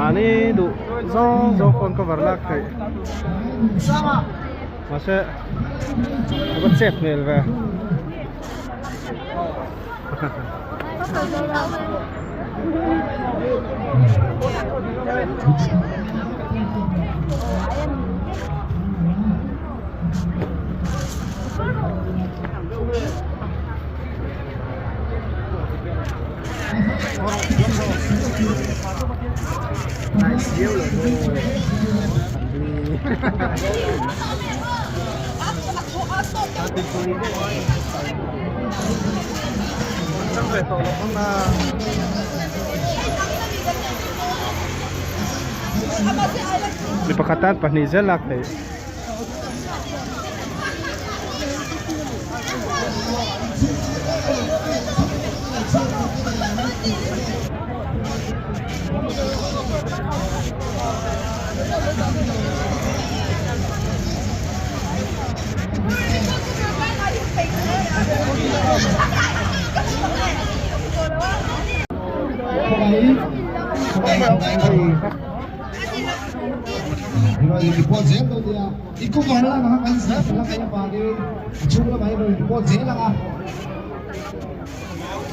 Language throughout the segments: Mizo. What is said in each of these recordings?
Mahni duh zawng zawng phone cover lak theih mahse a va chet hmel ve. Mi pakhat tan pahnih zel lak theih.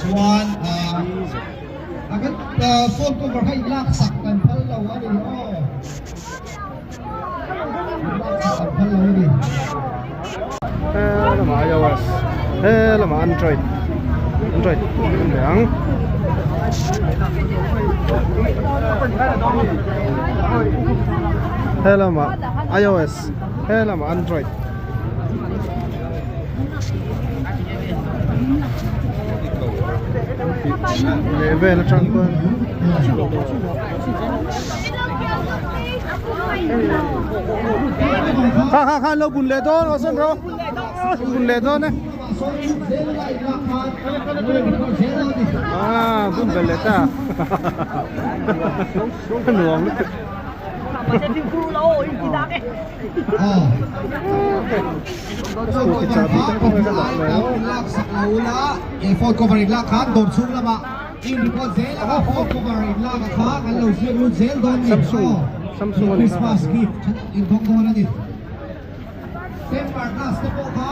Chuan a kan phone cover kha in lak sak kan phal lo a ni aw in lak sak kan phal lo a ni. He lamah ios he lamah android android an be ang. He lamah ios he lamah android. Leh vel atang chuan kha kha kha an lo bun leh dawn aw sawn rawh bun leh dawn e ah bun belh leh ta a nuam lutuk. Phone cover in lak khan dawr chhung lamah in report zel anga phone cover in lak a kha kan lo ziak lut zel dawn ni aw Christmas gift in dawng dawn a ni temper glass te pawh kha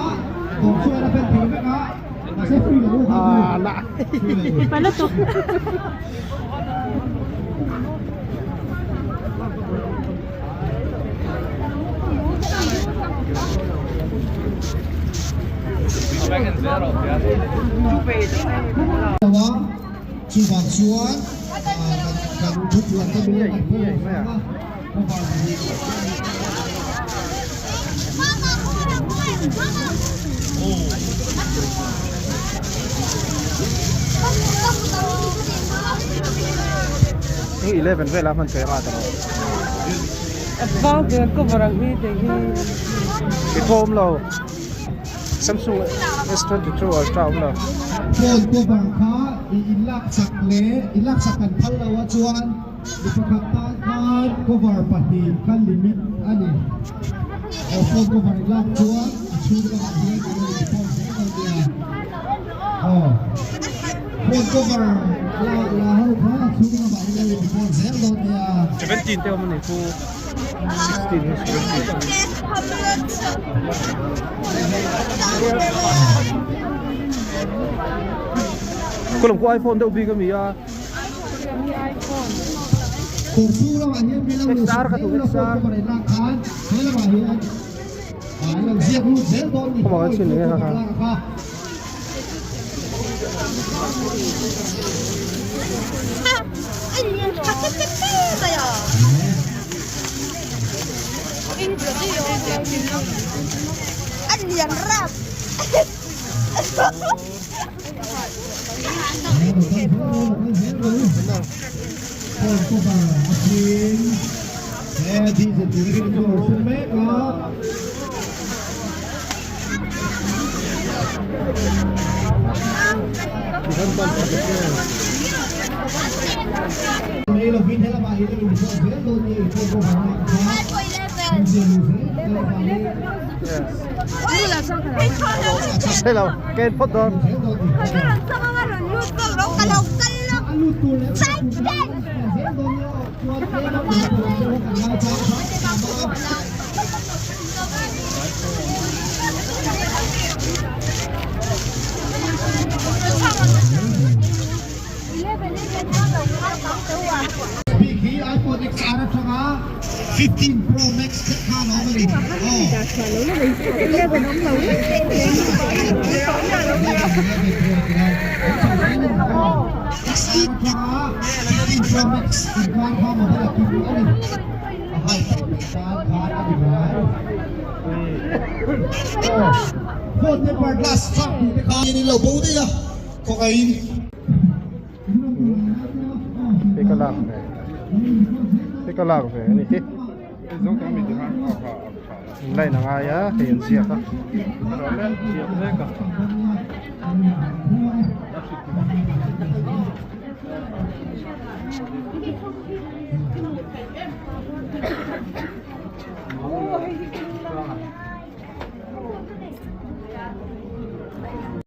dawr chhung a pen thei vek a mahse free lo kha free lo. Chuvang chuan kan thu puan te min ngaih pawimawh vang a cover hi. Hei 11 vela hman thei anga tawh. Advance vel cover ang hi te hi. I thawm lo. Samsung S22 Ultra awm lo. Phone cover kha i inlak chak leh inlak chak kan phal lo a chuan mi pakhat tan khan cover pahnih kha limit a ni. Aw phone cover inlak chuan a chhung lamah hian an lo report zel dawn nia. Aw phone cover la la ho kha a chhung lamah hian an lo report zel dawn nia. 17 te awm a ni chu 16 hi 17. Kawlawm khu iPhone deuh bik a mi a. XR ka duh XR. Khawmah kan chhin eng e kha kha. Hello, ken phawt dawn. Bik hi iPhone XR atanga 15 Pro Max te khan a awm a ni. XR atanga 15 Pro Max inkar kha model a kim a ni. A hai tak mai tan khan a ni mai. Phone tempered glass thlak duh te khan in lo bo daih a, khawngaihin. Hei ka lak ve hei ka lak ve a ni hi line a ngai a hei an ziak a ziak vek a.